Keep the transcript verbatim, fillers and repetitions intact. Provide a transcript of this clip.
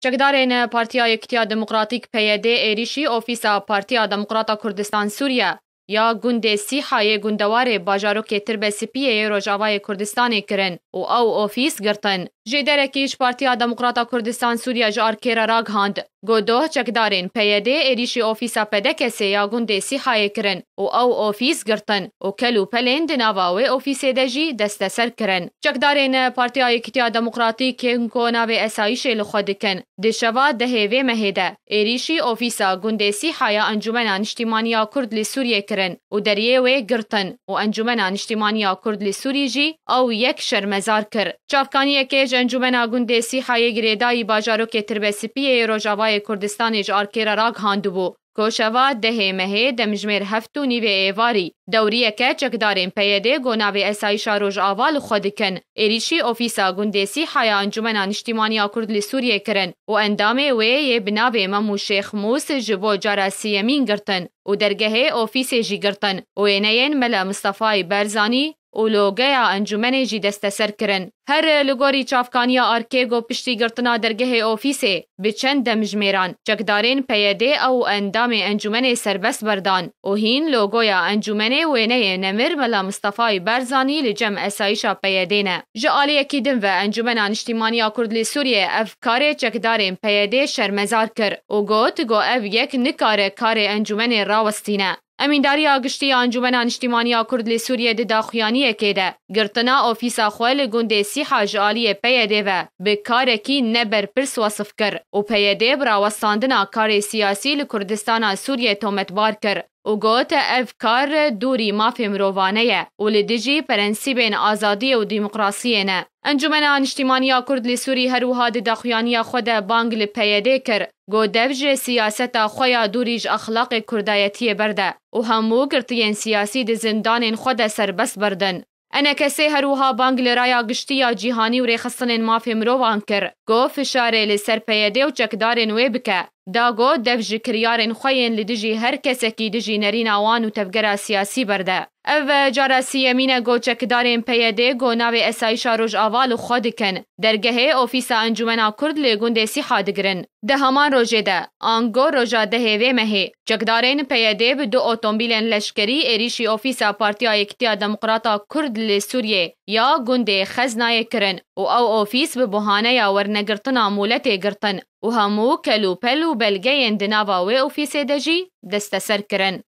Çekdarên Partiya Yekitiya Demokratîk, P Y D, êrîşî ofîsa Partiya Demokrata Kurdistan Sûriye ya gundê Sîhayê gundewarê bajarokê Tirbesipiyê yê Rojavayê Kurdistanê kirin û ew ofîs girtin. Jêderekî ji Partiya Demokrata Kurdistan Sûriye ji arkê re ragihand, got, doh çekdarên P Y D êrîşî ofîsa P D K S'ê ya gundê Sîhayê kirin û ew ofîs girtin û kel û pelên di nava wê ofîsê de jî desteser kirin. Çekdarên Partiya Yekitiya Demokratîk ên ku navê esayîşê li xwe dikin, di şeva dehê vê mehê de êrîşî ofîsa gundê Sîha ya Encûmena Niştîmaniya Kurd li Sûriyê kirin û deriyê wê girtin û Encûmena Niştîmaniya Kurd li Sûrî jî ew yek şermezar kir. Çavkaniyekê ji Encûmena Gundê Sîhayê girêdayî bajarokê Tirbesipiyê yê Rojavayê Kurdistanê ji arkê re ragihandibû, ku şeva dehê mehê demjimêr heft û nîvê êvarî, dewriyeke çekdarên P Y D ku navê Esayîşa Rojava li xwe dikin, êrîşî ofîsa gundê Sîha ya Encûmena Niştîmaniya Kurd li Sûriyê kirin û endamê wê yê bi navê Memû Şêx Mûs ji bo cara siyemîn girtin û dergehê ofîsê jî girtin û wêneyên Mela Mistefayî Berzanî û logeya encûmenê jî desteser kirin. Her li gorî çavkaniya arkê, ku piştî girtina dergehê ofîsê bi çend demjimêran, çekdarên P Y D ew endamê encûmenê serbest berdan û hîn logoya encûmenê wêneyê nemir Mela Mistefayî Berzanî li cem esayîşa P Y D ne. Ji aliyekî din ve Encûmena Niştîmaniya Kurd li Sûriyê ev karê çekdarên P Y D şermezar kir û got, ku ev yek nikare karê encûmenê rawestîne. Emîndariya Giştî ya Encûmena Niştîmaniya Kurd li Sûriyê di daxuyaniyekê de girtina ofîsa xwe li gundê Sîha ji aliyê P Y D ve bi karekî neberpirs wesif kir û P Y D bi rawestandina karê siyasî li Kurdistana Sûriyê tometbar kir û got, ev kar dûrî mafê mirovane ye û li dijî prensîbên azadiyê û demokrasiyê ne. Encûmena Niştîmaniya Kurd li Sûrî her wiha di daxuyaniya xwe de bang li P Y D kir, got, dev ji siyaseta xwe ya dûrî ji exlaqê kurdayetiyê berde û hemû girtiyên siyasî di zindanên xwe de serbest berdin. Enekesê her wiha bang li raya giştî ya cîhanî û rêxistinên mafê mirovan kir, got, fişarê li ser P Y D û çekdarên wê bike, da got, dev ji kiryarên xwe yên li dijî her kesekî dijî nerîna wan û tevgera siyasî berde. Ev cara siyemîn e ku çekdarên P Y D ku navê Esayîşa Rojava li xwe dikin, dergehê ofîsa Encûmena Kurd li gundê Sîha digirin. Di heman rojê de, ango roja dehê vê mehê, çekdarên P Y D bi du otomobîlên leşkerî êrîşî ofîsa Partiya Yekitiya Demokrata Kurd li Sûriyê ya gundê Xeznayê kirin û ew ofîs bi buhaneya wernegirtina mûletê girtin û hemû kel û pel û belgeyên di nava wê ofîsê de jî desteser kirin.